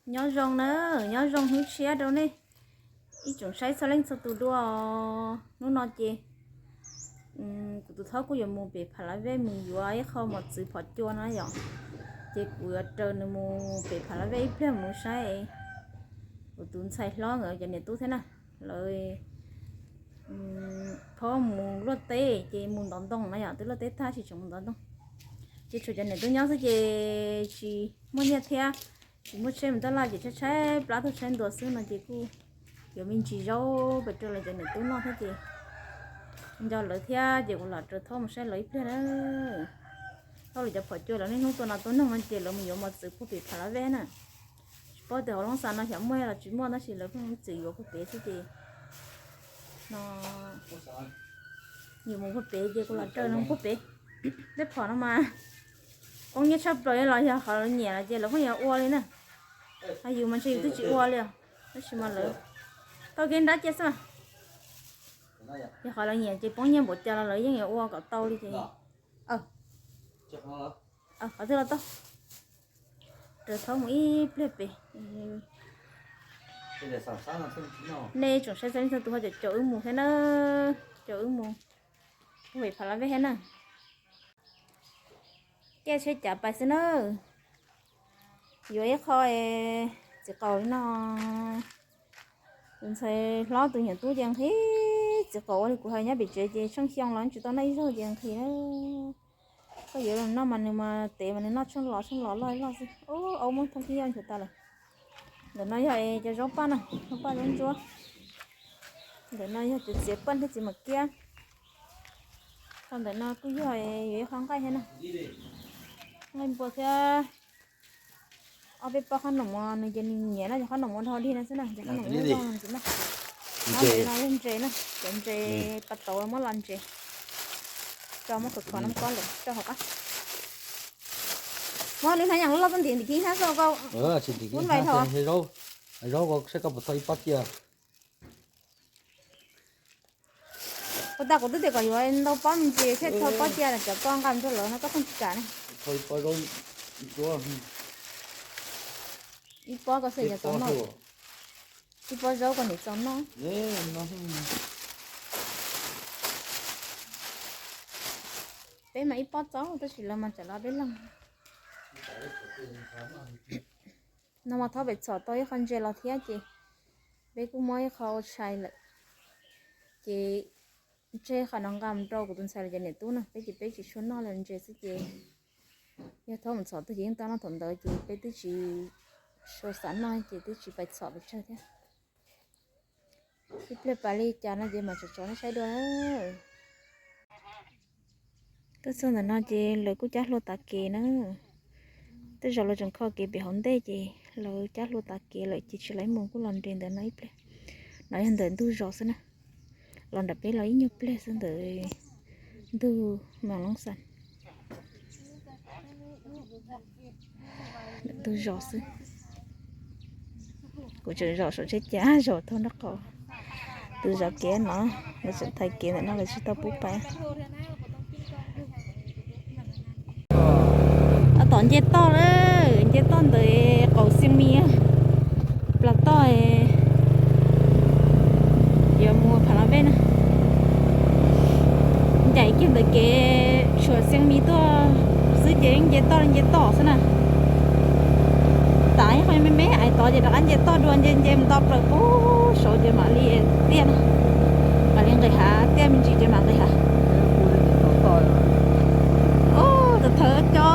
Nyob zoo na, nyob zoo hnub tshiab rau nej ib tsoom saib txhua leej txhua tus dua. Hnub no ces kuv tus thob kuj yuav mus pem Phalavej mus yuav ib qho mos txwv phom cua no yom. Ces kuv yuav raws nws mus pem Phalavej ib pliag mus saib kuv tus ntxhais hlob nkawd cov niam tub thiab na. Lawv phob mus luaj teb ces mus ntov ntoo no yom, twb luaj teb tag tsis tseem mus ntov ntoo. Ces tshuav cov niam tub nyob xwb ces tsis muaj nyiaj thiab, tsis muaj tsheb mus taj laj ces tshaib tshaib plab tuaj tshaib ntua xwb no ces kuj yuav me ntsis zaub pem rau lawv cov niam tub noj thiab ces nco lawv thiab ces kuv lam raws thob mus saib lawv ib pliag na. Thob lawv cov phom cua lawv niaj hnub tua no tua noog no ces lawv mus yuav mos txwv puag pem Phalavej na. Tsis paub tias hauv Loob Xas no xyov muaj los tsis muaj tab sis lawv pheej txwm yuav puag pem xwb ces no yuav mus puag pem ces kuv lam raws lawv mus puag pem. Tej phom no mas poob nyiaj tshaj plaws los yog qhov lawv nyiam los ces lawv pheej yuav ua li na. Yus mas ntshe yus twb tsis ua li os, tab sis mas lawv tau kev nrab cia xwb. Yog qhov lawv nyiam ces poob nyiaj npaum cas los lawv yeej yuav ua kom tau li ces. Qhov twg los tau. Raws thob mus ib pliag pem. Nej tsoom saib txhua leej txhua tus ho caum caum wb mus thiab na, caum wb mus pem Phalavej thiab na. Caij tsheb cav pais xwb na. Yuav ib qho txiv qaub li no. Tus ntxhais hlob tus niam tub ces nqhis txiv qaub ua li kuv hais nyob pem tsev ces tsheej xyoo los tsis tau noj ib zaug ces nqhis na. Koj yuav los noj mas nws mas tev mas nws noj tsheej los tsheej los loj loj xwb. Aub muab thoob kib yoj nchuav tas lawm. Ntawm no yog cov zaub paj na, zaub paj zaub ntsuab. Ntawm no yog cov txiav paj thiab txiav mam kiab. Qhov ntawm no kuj yog yuav ib qho nqaij thiab na. Nqaij npua thiab. Ob peb pob qhob noom no nws ces nws nyiam no ces qhob noom ua dhau dig no xwb na ces qhob noom zoo no ntxiv na. Ob ntawm no yog ntses na, cov ntses pas tauv muab los ntses. Tso muab khov khov no muab kob lawm tso hauv qab. Muab lub hnab yas loj loj tuaj ntim ntim kib hnab xwb koj. Tsis ntim kib hnab, zaub ko saib koj puas txog ib pob cia. Ua tas kuv twb tias kom yuav ntau pob me ntsis thiaj txog pob cia los cov koj nqa mus rau lawv no koj pheej tsis kam ne. Ib pob koj xav yog txaus noj. Ib pob zaub koj niam txaus noj. Peb mas ib pob txaus tab sis lawv mas tsam los peb leeg. No mas thob pem txhom tau ib qho ntses los thiab ces peb kuj muab ib qho ua tshais lawm. Ces ntshe qhov no nqa mus rau kuv tus ntxhais los cov niam tub no, peb ces peb tsis tshua noj li ntses xwb ces yog thob mus txhom twg ces yeej tau noj thaum ntawd ces peb twb tsis tshua xav noj ces twb tsis pais txhom pes tsawg thiab. Ib pliag pais li cas no ces mam tsom tsom nej saib dua. Tuaj txog ntawm no ces lawv kuj cab hlua tav kev na. Tej zaum lawv tseem kho kev pem hauv ntej ces lawv cab hlua tav kev lawm ces tsis laib mus kuj los nres ntawm no ib pliag. No yog ntawm ntug zos xwb na. Los nram peb los ib nyuag pliag xwb ntawm ntug Moos Loob Xas. Ntug zos xwb. Kuv tseem zaum saum tsheb cav zaum tau nraub qaum. Tus zov kev no, lawv tseem thaiv kev ntawm no lawv tsis tau pub pais. Tab tom nce toj lawm, nce toj ntawm qaum Xiav Mis, plas toj yuav mus Pha Las Vej na. Ncaim kiag ntawm kev tshuam Xiav Mis tuaj xwb ces nce toj nce toj xwb na. Tav ib qho me me hais tod ces rov qab nce toj dua, nce nce mus tau plaws pem saud ces mam li tiaj no, mam li nqis hav, tiaj me ntsis ces mam nqis hav. Tus thawv co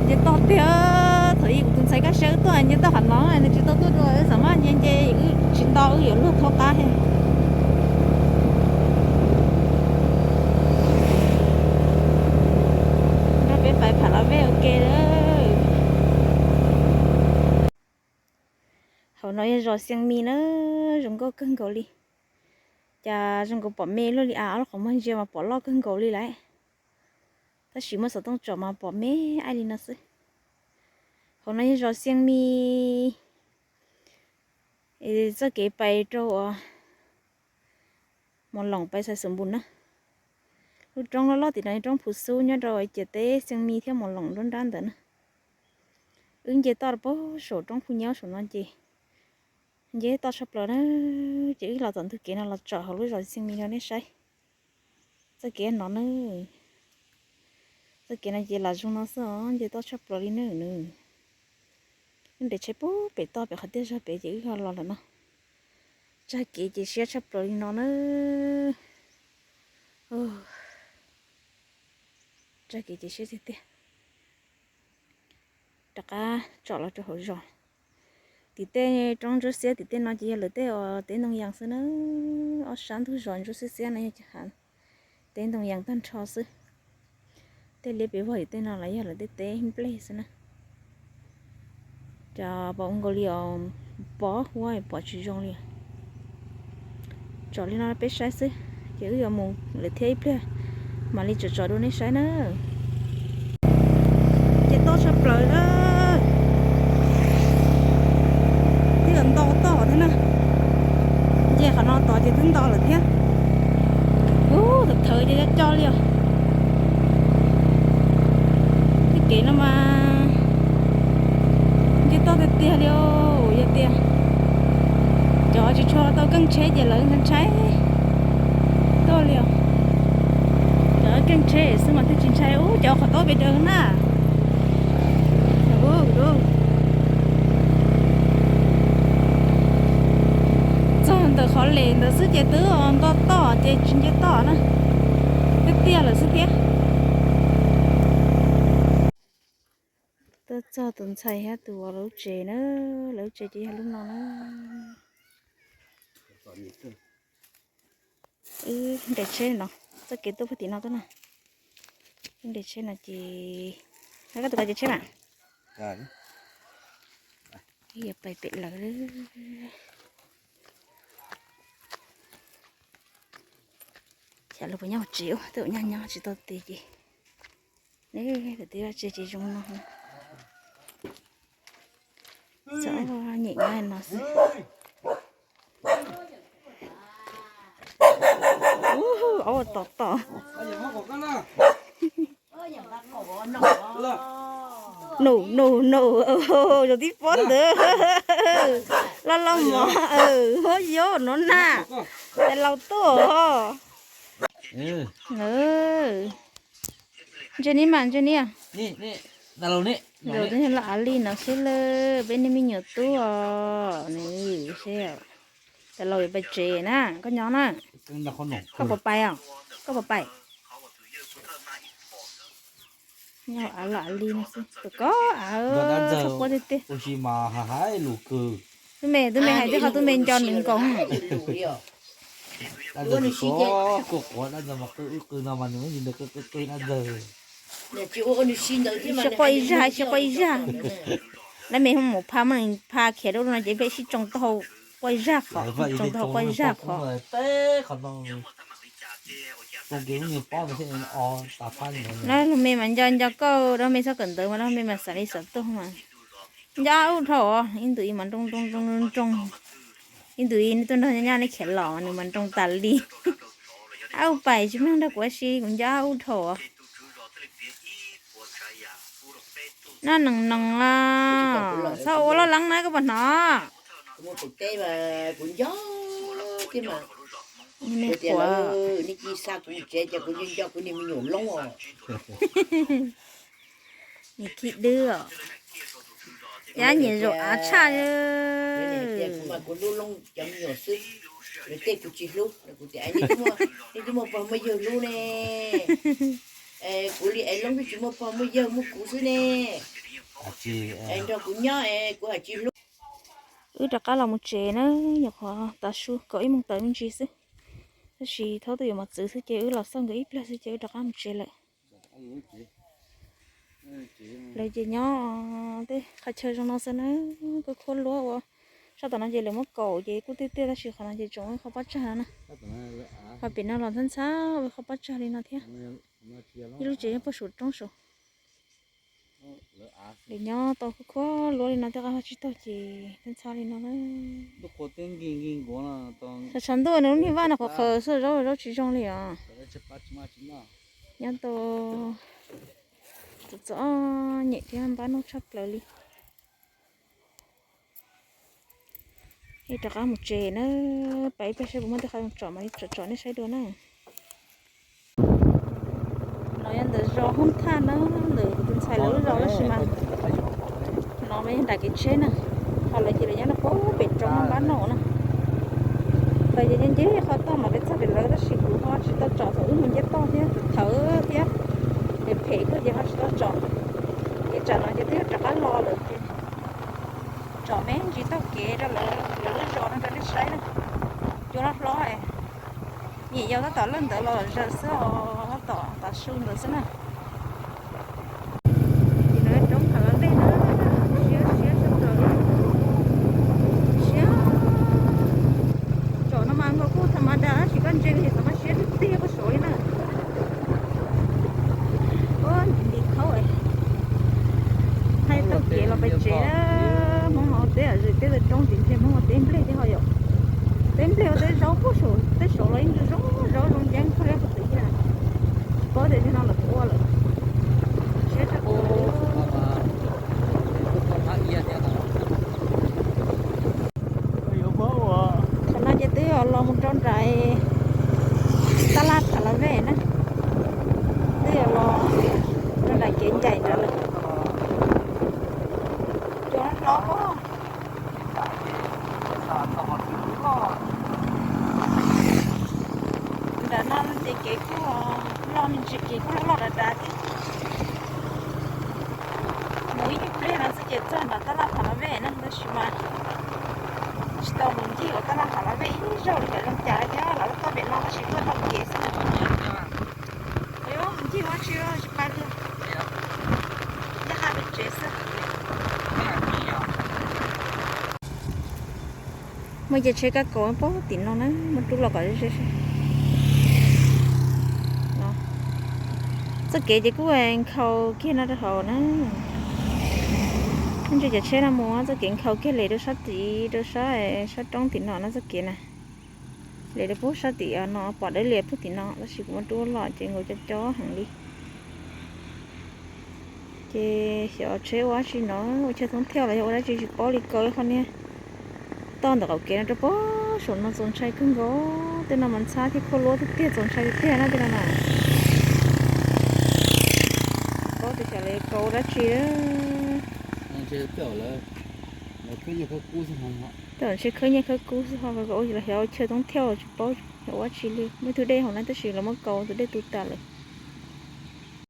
nce toj tiag, thaum ub kuv tus ntxhais kaj siab wb tuaj nce toj qhov no nws tsis tau tuaj dua, wb xav mas nce nce wb tsis nto wb yuav luag thaub qab thiab. Nrog peb pais Pha Las Vej ua ke. Hauv no yog zos Xiav Mis na, zoo nkauj kawg nkaus li. Cas zoo nkaus pom me luaj li as, ob lub qhov muag ntsia mas pom loj kawg nkaus li lawm. Tab sis muaj xov tooj tsom mas pom me aib li no xwb. Hauv no yog zos Xiav Mis, txoj kev pais rau uas Mos Loos pais Xais Xus Npus na. Lub roob loj loj tim no yog roob Phu Xub nyob rau ciam teb Xiav Mis thiab Mos Loos nruab nrab ntawd na. Wb nce toj rau pem saum roob Phu Nyob saum no ces nce toj tshaj plaws na. Ces wb los tom ntug kev no los tsom hauv lub zos Xees Mis rau nej saib. Txoj kev no na, txoj kev no ces lam zoo no xwb os, nce toj tshaj plaws li na nws. Wb nres tsheb pem toj pem qhov tiaj zog pem ces wb ho los lawm no. Tsag kev ces siab tshaj plaws li no na. Tsag kev ces siab tiag tiag. Rov qab tsom los rau hauv zos. Tim tej roob ntsuab xiab tim tej no ces yog lawv tej teb ntoo yas xwb na. Ob sab ntug zos ntsuab xiab xiab no yog teb ntoo yas tag nrho xwb. Tej liab pes vog tim tej no los yog lawv tej teb nplej xwb na. Cov pom ua nkaus li os, pom huab pom tsis zoo li. Tsom li no peb saib xwb, ces wb yuav mus lawm thiab ib pliag mam li tsom tsom dua nej saib na. Ces toj tshaj plaws na, twb yuav nto toj thiab na. Nce qhov no tod ces twb nto lawm thiab. Ub, thaum thawv ces coj coj li os. Tej kev no mas nce toj tiag tiag li os, yog tias cov tsis tshua tau keej tsheb ces lawv ntshai tuaj li os. Cov keej tsheb xwb mas thiaj tsis ntshai, ub, cov qhov taub pes daws na. Txog ntawm qhov lem ntawd xwb ces twb nto toj ces tsis nce toj na, twb tiag lawm xwb thiab. Tuaj txog tus ntxhais thiab tus vauv lawv lub tsev na, lawv lub tsev ces yog lub no na. Wb nres tsheb no, txoj kev tuaj puag tim no tuaj na. Wb nres tsheb no ces, no koj tus kav tsev tsheb mas, wb yuav pais pem lawv. Xyov lawv puas nyob hauv tsev, twb ua nyob nyob tsis tau tes ces, ne, lawv twb vaj tsev ces zoo no. Txawm nyem nyob no xwb. Ub, aub tom tom. Nus nus nus, zoo tib pob ntawd. Loj loj mov, huab yob no na. Tais laus tuaj. Ntsia ni mas, ntsia ni. Zaum no yog loj av li no seb lawm, peb niag me nyuam tub os, nws seb. Tais laus yuav pais tsev na, koj nyob na. Koj puas pais os? Koj puas pais? Nyob av loj av li no xwb, tus ko av txhob quab tiag tiag. Tub me, tub me hais tias qhov tub me nco nws nkaus. Sib quaj ib zaj, sib quaj ib zaj. Lawv me mus pha, muab nws pha khiav rau no ces peb sib tsoo taub hau quaj ib zaj qhov, tsoo taub hau quaj ib zaj qhov. Lawv me mas nco nco koj, lawv me txhob kawm ntawv mas lawv me mas xav li xav tuag mas. Nco ub dhau, ib ntus ib mas nroo nroo nroo nroo. Ib ntus ib neb tuaj nrog nyob neb khiav los nws mas nroo tas li. Ab ub pais tsis mloog nrog kuv ua si, kuv nco ub dhau. Noj nees nees, txhob ua loj leeb na koj puas hnov. Kuv mus pem teb mas kuv nco thiab mas. Kuv tias lawv, nej cia xa kuv mus tsev ces kuv nco nco kuv niag me nyuam loob os. Niag khib dwb os. Yab nyiam zaum av tshaj. Kuv mas kuv hlub loob cov me nyuam xwb, lawv tej kuv tsis hlub. Kuv tias nej twb muaj pog muaj yawg hlub ne. Kuv li es loob twb tsis muaj pog muaj yawg, muaj kuv xwb ne. Es nrog kuv nyob es kuv hais tsis hlub. Wb rov qab los mus tsev na, nyuam qhuav tav su kaum ib moos tawm me ntsis xwb. Tab sis thaub twb yuav mos txwv xwb ces wb los xauj nkawd ib pliag xwb ces wb rov qab mus tsev lawm. Lawv ces nyob tej qhov chaw zoo no xwb na, kuj khuab luab ua. Sab tom no ces lawv muab kaum ces kuj tiaj tiaj tab sis qhov no ces tseem ua qhov pob tsag no na. Qhov pem no los ntxhab ntxhab ua qhov pob tsag li no thiab. Ib lub tsev nyob puag saum roob saud. Lawv nyob tau khuab khuab luab li no tej qab ho tsis taug ces ntxhab ntxhab li no na. Tshav tshav ntuj nws lub niag vaj no qhuav qhawv xwb, zaub zaub tsis zoo li os. Nyob tau txom txom nyem thiab npab noj tshaj plaws li. Ib rov qab mus tsev na, pab ib pliag saib puas muaj tej qhov tsom mas tsom tsom nej saib dua na. No yog ntawm zos Hoob Thaj na, ntawm tus ntxhais lawv lub zos tab sis mas no mas yog nram kev tsheb na, ho lawv ces lawv nyob rau pem roob no npab no na. Lawv ces nce nce qhov toj mas peb txog pem lawv tab sis kuv ho tsis tau tsom thaum wb mus nce toj thiab, thawv thiab, phem phem kawg ces ho tsis tau tsom. Ces tsam no ces twb yuav rov qab los lawm ces tsom me ntsis taug kev rau lawv, lawv lub zos no rau nej saib na. Cua loj hlob, nyuam yaus tab tom loj ntawd los zaws xwb os, tab tom tav su ntawd xwb na. Ces no roob Khav Laj Vej na, siab siab tshaj plaws li. Siab, tsom no mas nkaus kuj tha ma da tab sis koj ntsia ces xav mas siab tiag tiag puag saud li na. Ua ntim ntim khaub, thaij taug kev los pem tsev na. Hmoob no teb zem teb roob tim ntiag, Hmoob no teb nplej thiab ho yom. Teb nplej ua teb zaub puag saud, teb saud los yeej zoo zaub zoo nceeb kawg li puag tim thiab. Tsis paub tias nim no lawv puas ua lawm. Siab tshaj plaws. Thaum no ces twb los mus rau nram Tab Laj Khav Laj Vej na, twb los rau nram kev ncaim nrad lawm. Cua hlob. Nram no ces kev kuj loj me ntsis, kev kuj loj loj dav dav thiab. Mus ib nyuag pliag no xwb ces txog nram Tab Laj Khav Laj Vej na, tab sis mas tsis tau mus ncig hauv Tab Laj Khav Laj Vej ib zaug li, cov zoo cas thiab lawv tuaj pem no tab sis tuaj dhau kev xwb na. Ncig ua tsi tsis pais li, nyob qab pem tsev xwb. Muaj cov tsheb kab kaus puag tim no na, muab rub los kom ze ze. Txoj kev ces kuj nkhaus kiag no rau hauv na. Ntsia cov tsheb no mus txoj kev nkhaus kiag li rau sab tid, rau sab, sab roob tim no na txoj kev na. Li rau puag sab tim no pom dawb li puag tim no tab sis kuv muab rub los ces nkaus cov cov heev li. Ces xyov tsheb ua dab tsi no, ua chaw thoob thiaj los yog ua dab tsi tsis paub li, kaus ib qho niag toj ntawm qaum kev no rau puag saum no txaus ntshai kawg nkaus. Tej no mas ntxhab thiab khuab luab tiag tiag, txaus ntshai tiag tiag na tej no na. Paub tias xyov lawv kaus ua dab tsi. Tej zaum ntshe khawb nyiaj khawb kub xwb ho, kaus ua chaw thoob thiaj tsis paub ua dab tsi li, muaj ib tug dej hauv na tab sis lawv muab kaus tus dej tu tas lawm.